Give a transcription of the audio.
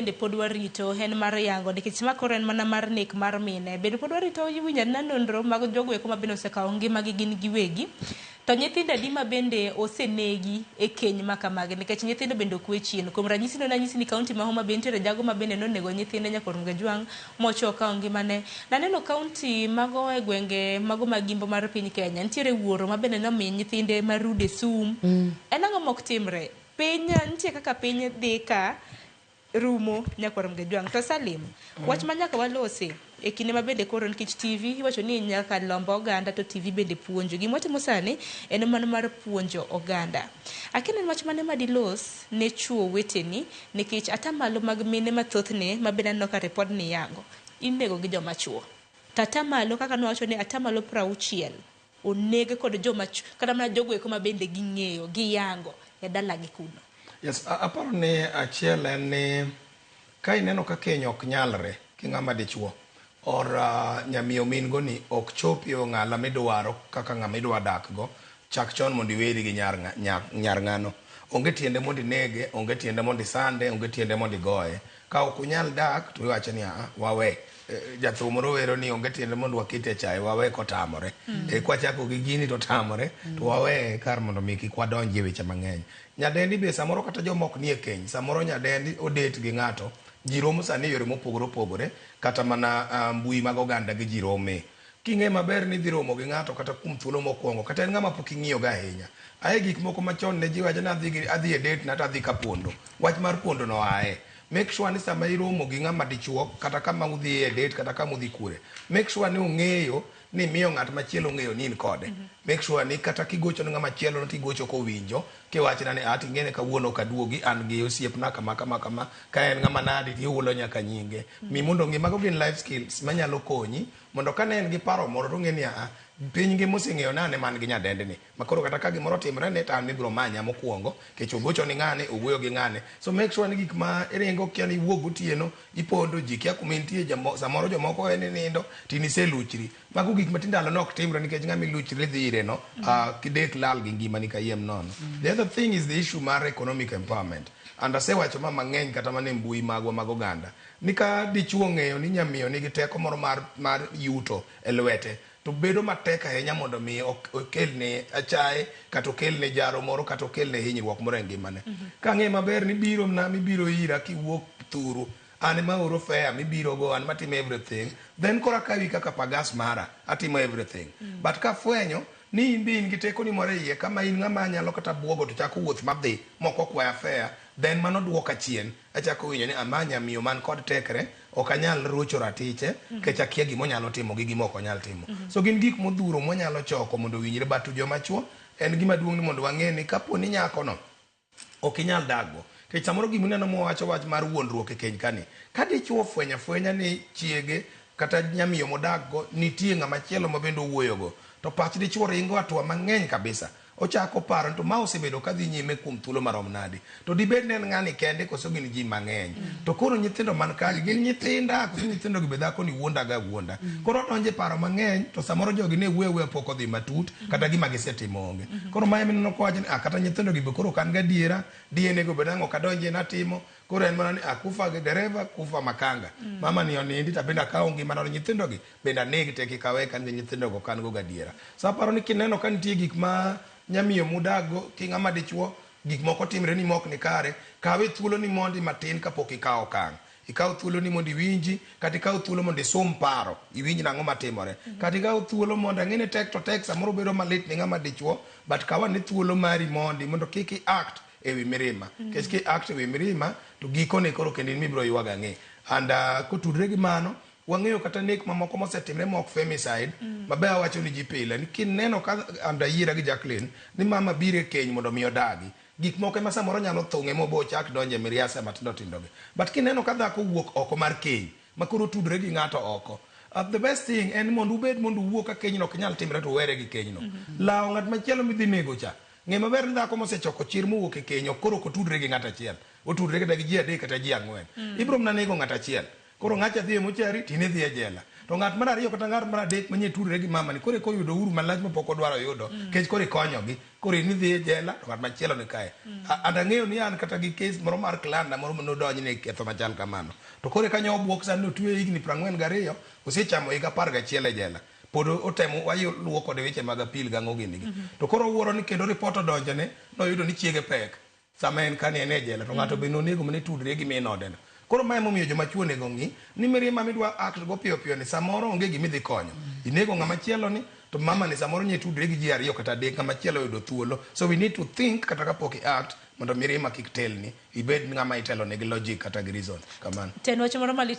Bende pod warito en mar yango nikech ma koro en mana mar nek mar mine. Bende pod warito winjo anena nonro mag jogo eko ma bende osekawo ngimagi gin giwegi. To nyithindo adi ma bende osenegi e keny ma kamagi nikech nyithindo bende ok we chien. Kuom ranyisi nene anyisi ni kaunti ma Homa Bay nitiere jago ma bende nonego nyithinde nyakor Mgajwang' mocho okawo ngimane. Naneno kaunti mago e gwenge mago mag gimbo mar piny Kenya nitiere wuoro ma bende nomiyo nyithinde marude sum. En ang'o mok timre? Piny nitie kaka piny dhi ka rumo nyakwar Mgajwang'. To Salim, wach ma nyaka walose e kinde ma bende koro nikech TV iwacho ni nyaka lomb oganda to TV bende puonjo. Gima watimo sani en mana mar puonjo oganda. Akia ni en wach mane ma dilos ne chuo weteni nikech atamalo mag mine mathothne ma bende aneno ka ripodni yango inego gi joma chuo. To atamalo kaka nwawacho ni atamalo 60 oneg kod joma kata mana jogo eko ma bende ging'eyo, giyango e dalagi kuno. Yes, aparo ni achiel en ni ka ineno ka keny ok nyalre gi ng'ama dichuo or nyamiyo min go ni ok chopi e ong'ala midwaro kaka ng'ama idwa dak go, chak chon mondo iweri gi nyar, nyar ng'ano. Onge tiende mondo inege, onge tiende mondo isande, onge tiende mondo igoye. Ka ok unyal dak to iwacho ni aa, wawe. Jathum moro wero ni onge tiende mondo wakete chae, wawe kotamore. Kwachako gi gini to otamore, to wawe kar mondo mi kik wadonji e weche mang'eny. Nyadendi be samoro kata joma ok nie keny, samoro nyadendi odet gi ng'ato, ji romo sani e yore mopogore opogore, kata mana mbui mag oganda gi ji rome. King'e maber ni idhi romo gi ng'ato kata kuom thuolo mokwongo, kata en ng'ama pok ing'iyogo ahinya. Ae gik moko machon ne ji wacho ni adhi gi adhi e date na to adhi kapondo. Wach mar pondo no ae. Make sure ni sama iromo gi ng'ama dichuo kata kama udhiye e date kata kama udhi kure, make sure ni ong'eyo ni imiyo ng'at machielo ong'eyo ni in kode. Make sure ni kata kigocho ne ng'ama chielo no tigocho kowinjo, kiwachna ni ati ing'e ni kawuono ok aduogi an gi osiepna kama kama kama, ka en ng'ama nadi tihulo nyaka nyinge. Mi mondo ong'e mago gin life skills manyalo konyi mondo kane en gi paro moro to ong'e ni aa, piny ngima oseng'eyo ni an ema an gi nyadendini ma koro kata ka gimoro otimore ne to an mibiro manya mokwongo nikech ogocho ni ng'ane, owuoyo gi ng'ane. So make sure ni gik ma iringo kia ni iwuok gotieno, ipondo, ji kia kuma intie, samoro jomoko we ni nindo to in iseluchri. Mago gik ma tindalo ne ok timre nikech ng'ama iluchri dhi ire no, kidek lal gi ngimani kayiem nono. The other thing is the issue mar economic empowerment. And asewacho ma mang'eny kata mana e mbui magwa mag oganda ni ka dichuo ong'eyo ni nyamiyo nigi teko moro mar, mar yuto e lwete to bedo matek ahinya mondo mi okelne achaye kata okelne jaro moro kata okelne hinyruok moro e ngimane. Ka ang'e maber ni biro na mibiro ira kiwuok thuru, an ema aoro fare mibiro go, an matimo everything, then koro akawi kaka pagas mara, atimo everything. But kafwenyo ni in be in gi tekoni moro e iye kama in ng'ama anyalo kata buogo to chako wuoth madhi mok okwaya fare, then mano duoka chien. Achako winjo ni ama nyamiyo man kod tekre ok anyal rocho ratiche nikech akia gima onyalo timo gi gima ok onyal timo. So gin gik modhuro mwanyalo choko mondo owinjre but to joma chuo en gima duong' ni mondo wang'e ni kapo ni nyako no ok inyal dak go. Nikech samoro gima uneno mwawacho wach mar wuondruok e keny kani, ka dichuo ofwenyo afwenya ni chiege kata nyamiyo modak go nitie ng'ama chielo ma bende owuoyo go, to pach dichuo ringo hatua mang'eny kabisa. Ochako paro ni to ma osebedo ka dhi nyime kuom thuolo marom nadi? To dibed ni en ng'ani kende koso gin ji mang'eny? To koro nyithindo man kagi gin nyithinda koso nyithindo gi be dhako ni wuonda ga awuonda? Koro odonjo e paro mang'eny to samoro jogi ne wuoyo awuoya pok odhi matut kata gima gisetimo onge. Koro ma ema ineno kowacho ni ah kata nyithindo gi be koro ok an gadiera, DNA go be nang'o ok adonjie natimo. Koro en mana ni ah kufa gi dereva kufa makanga. Mama ni onindi to abende akawo ngimana to nyithindo gi bende aneg te kik awe ka an gi nyithindo go ok an go gadiera. So aparo ni kineno ka nitie gik ma nyamiyo mudak go ki ng'ama dichuo, gik moko timre ni mok ni kare, kawe thuolo ni mondi matin kapok ikawo okang'. Ikaw thuolo ni mondo iwinji, kata ikaw thuolo mondo isum paro, iwinj nang'o matimore. Kata ikaw thuolo mondo ang'e ni tek to tek samoro bedo malit ne ng'ama dichuo, but kaw ane thuolo mari mondi mondo kik i act ewi mirima. Nikech ki act ewi mirima to gikone koro kendo in mibiro ywago ang'e. And kotudre gi mano, wang'eyo kata nek mamoko mosetimre ma ok femicide, mabe awacho ni ji pile ni kineno ka and ayiera gi Jacqueline ni mama biro e keny mondo mi odagi, gik moko ema samoro nyalo thung'e mobo ochak donjo e miriasa matindo tindo gi. But kineno ka dhako wuok oko mar keny ma koro otudre gi ng'ato oko, the best thing en mondo ubed mondo uwuo ka kenyno ok nyal timre to uwere gi kenyno. Lawo ng'at machielo midhi nego cha, ng'e maber ni dhako mosechoko chir mowuok e keny ok koro ok otudre gi ng'at achiel, otudre kata gi ji adek kata ji ang'wen. Ibiro mana nego ng'at achiel. Koro ng'acha dhi e mochari to in idhi e jela. To ng'at mar ariyo kata ng'at mar adek manye tudre gi mama ni koro eka oyudo uhuru malach mapok odwaro yudo nikech koro ikonyogi. Koro in idhi e jela to ng'at machielo ni kae. And ang'eyo ni an kata gi case moro mar clan na moro manodonjne e ketho machal kamano. To koro eka nyo obuok sani otweye higni 42 osechamo higa 11 e jela. Pod otemo waluwo kode weche mag appeal gang'o gini gi. To koro owuoro ni kendo report odonjone noyudo ni chiege pek. Sama en kane en e jela to ng'ato be nonego mane tudre gi min ode no. Koro mae emomiyo joma chuo onego ng'i ni mirima midwa act go piyo piyo ni samoro onge gima idhi konyo. Inego ng'ama chielo ni to mama ni samoro nye tudre gi ji ariyo kata adek ng'ama chielo oyudo thuolo. So we need to think kata kapok i act mondo mirima kik telni. Ibed ng'ama itelo ne gi logic kata gi reason. Kamano. To en wach moro malit.